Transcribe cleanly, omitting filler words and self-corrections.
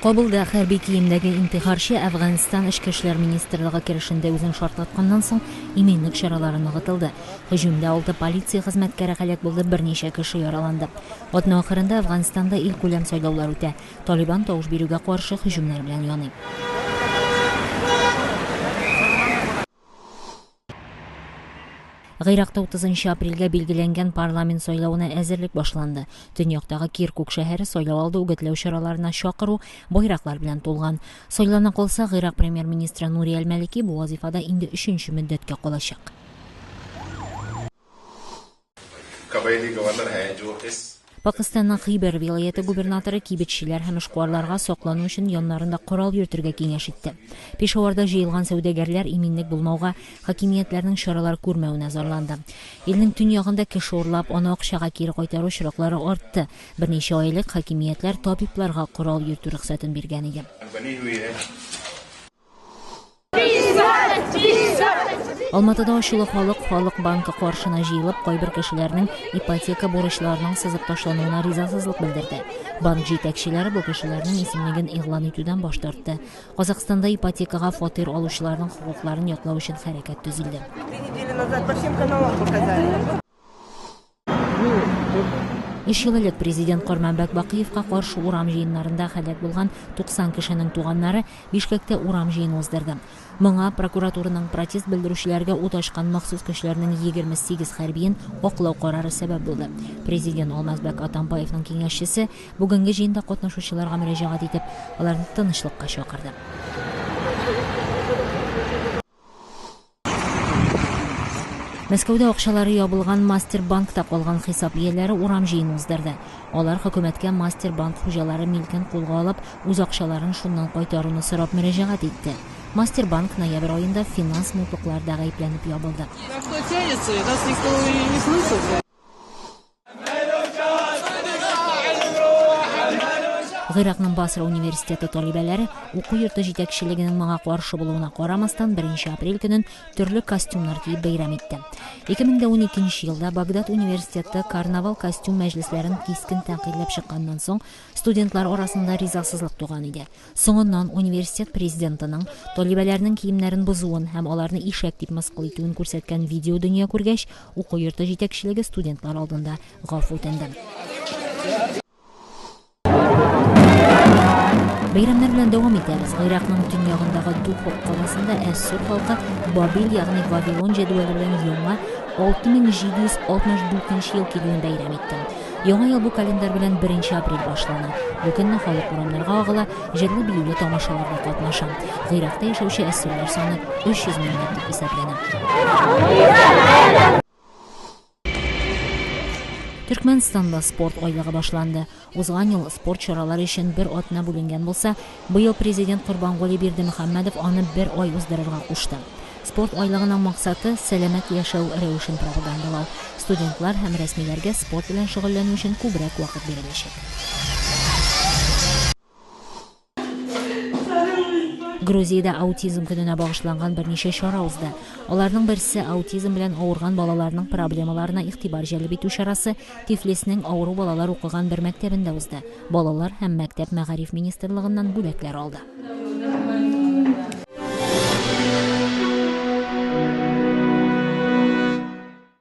Кабулда хәрби киемдәге интихарчы Әфганстан Эчке эшләр министрлыгы керешендә үзен шартлатканнан соң иминлек чаралары ныгытылды. Һөҗүмдә алты полиция хезмәткәре һәлак булды, берничә кеше яраланды. Атна ахырында Әфганстанда илкүләм сайлаулар үтә. Талибан тавыш бирүгә каршы һөҗүмнәр белән яный. Гыйракта 30 апрельгә билгеләнгән парламент сайлавына әзерлек башланды. Төньяктагы Киркук шәһәре сайлау алды үгетләү чараларына чакыру байраклар белән тулган. Сайлана калса, Гыйрак премьер-министры Нури әл-Малики бу вазифада инде өченче мөддәткә калачак. Пакыстанның Хибер вилаяте губернаторы кибетчеләр һәм эшкуарларга саклану өчен яннарында корал йөртергә киңәш итте. Пешаварда җыелган сәүдәгәрләр иминлек булмауга, хакимиятләрнең чаралар күрмәвенә зарланды. Илнең төньягында кеше урлап, аны акчага кире кайтару очраклары артты. Берничә ай элек хакимиятләр табибларга корал йөртү рөхсәтен биргән иде. Алматыда ачулы халык Халык банкы каршына җыелып, кайбер кешеләрнең ипотека бурычларының сызып ташлануына ризасызлык белдерде. Банк җитәкчеләре бу кешеләрнең исемлеген игълан итүдән баш тартты. Казахстанда ипотекага фатир алучыларның хокукларын яклау өчен хәрәкәт төзелде. 3 недели назад по всем каналам показали. Өч ел элек президент Корманбәк Бакиевка каршы урам җыеннарында һәлак булган 90 кешенең туганнары Бишкәктә урам җыены уздырды. Моңа прокуратураның протест белдерүчеләргә ут ачкан махсус көчләрнең 28 хәрбиен аклау карары сәбәп булды. Президент Алмазбәк Атамбаевның киңәшчесе бүгенге җыенда катнашучыларга мөрәҗәгать итеп, аларны тынычлыкка чакырды. Мәскәүдә акчалары ябылган Мастер-банкта калган хисап ияләре урам җыены уздырды. Алар хөкүмәткә Мастер-банк хуҗалары милкен кулга алып, үз акчаларын шуннан кайтаруны сорап мөрәҗәгать итте. Мастер-банк ноябрь аенда финанс мутлыкларда гаепләнеп ябылды. На что тянется, и нас никто и не слышит. Гыйракның Басра университеты талибәләре уку йорты җитәкчелегенең моңа каршы булуына карамастан 1 апрель көнен төрле костюмнар киеп бәйрәм итте. 2012 елда Багдад университеты карнавал костюм мәҗлесләрен кискен тәнкыйтьләп чыкканнан соң студентлар арасында ризасызлык туган иде. Соңыннан университет президентының талибәләрнең киемнәрен бозуын һәм аларны ишәк дип мыскыл итүен күрсәткән видео дөнья күргәч, уку йорты җитәкчелеге студентлар алдында гафу үтенде. Бәйрәмнәр белән дәвам итәбез. Гыйракның төньягындагы Духок каласында Әссур халкы Бабил, ягъни Вавилон җәдвәле белән яңа 6764 ел килүен бәйрәм итте. Яңа ел бу календарь белән 1 апрель башлана. Бу көнне халык урамнарга агыла, җырлы-биюле тамашаларда катнаша. Гыйракта яшәүче әссурлар саны 300 меңләп дип исәпләнә. Төркмәнстанда спорт айлыгы башланды. Узган ел спорт чаралары өчен бер атна бүленгән булса, быел президент Корбанголи Бердымөхәммәдов аны бер ай уздырырга кушты. Спорт айлыгының максаты сәламәт яшәү рәвешен пропагандалау. Студентлар һәм рәсмиләргә спорт белән шөгыльләнү өчен күбрәк вакыт биреләчәк. Грузиядә аутизм көненә багышланган берничә чара узды. Аларның берсе аутизм белән авырган балаларның проблемаларына игътибар җәлеп итү чарасы Тифлисның авыру балалар укыган бер мәктәбендә узды. Балалар һәм мәктәп мәгариф министрлыгыннан бүләкләр алды.